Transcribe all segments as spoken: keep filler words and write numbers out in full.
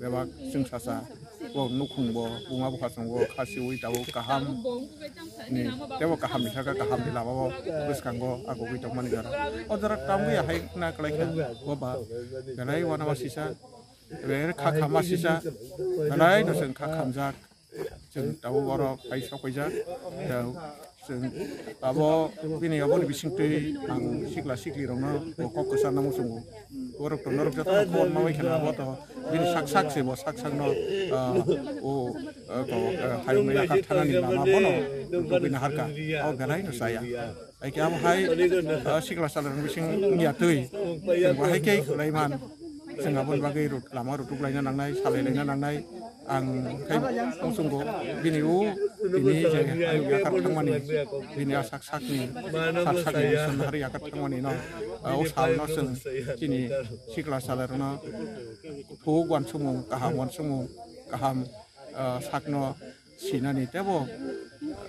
Bebak chwng sacha, bo nukhung bo, buma bupha chwng bo, kha siwi tabuk kaham ni, tebo kaham ni saka kaham ni lama bo bwskango agugwi tongmani jora. O jora tamwi ahai na kwlai kha, bo ba belai wanama sisa, belai kha khama sisa, belai no chwng kha khamjak. Chwng tabuk oro pai sok paijak. Chwng abo bini aboni bisingtwi ang sikla sikli rokno bo kok kwcharna muchungo. Borok to norok joto khobor ma bai kheno abo to bini sak sak se bo sak sakno, ah, o, ah, ko, ah, hayung yakar thanani lama bono tubui naharka. Abo belai no chaya. Hai khe abo hai, ah, sikla salrok bising wngya twi. Chwng bo hai khe khwlai man. Chwng aboni bagwi rut-, lama rutuk laina nangnai, salai laina nangnai. Ang khai muchungo bini o tini je hayung yakar thangmani, bini a sak sakni, sak sakni Iswrwng hari yakar thangmani no, ah, o salno chwng chini sikla salarno thuk wansukmung, kaham wansukmung, kaham, ah, sakno sinani tebo,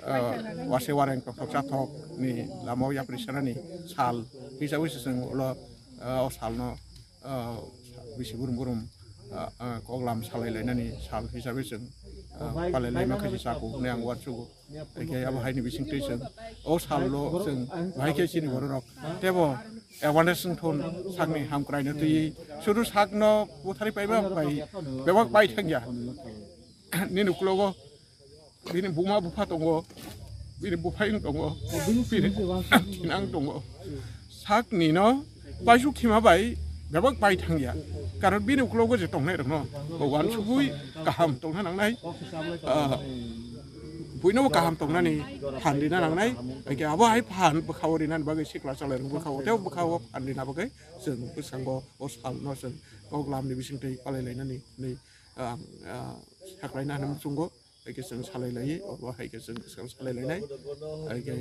ah, wase wareng tongthok chathok ni lama o yapri sanani sal hisabai se chwng ulo, ah, o salno, ah, bisi burum burum, ah, ah, koklam salai lainani sal hisabai chwng, ah, palai laima khe se chakuk hwnwi ang uansugo. Hai khe abo haini bisingtwi chwng o salno chwng bahai khe chini bororok tebo awareness wng thun sakni hamkraino twiwi sudu sakno butharwi paiba bai bebak bai thangya. Nini uklogo bini buma bupha tongo, bini buphai wng tongo, bini thinang tongo. Sakni no paisuk khima bai bebak bai thangya. Karon bini uklogo je tongnai rokno bo uansugwi kaham tongna nangnai. Ah, buino bo kaham tongnani phan rina nangnai. Hai khe abo hai phan bwkhao rinani bagwi sikla salai rok bwkhao tei bwkhao phan rina bagwi chwng bwskango o salno chwng koklamni bisingtwi palai lainani hwnwi, ah, ah, saklaina hwnwi muchungo. Hai khe chwng salai laiwi, obo hai khe chwng swkang salai lainai. Hai khe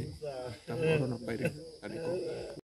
tabuk orono pairi ani kok.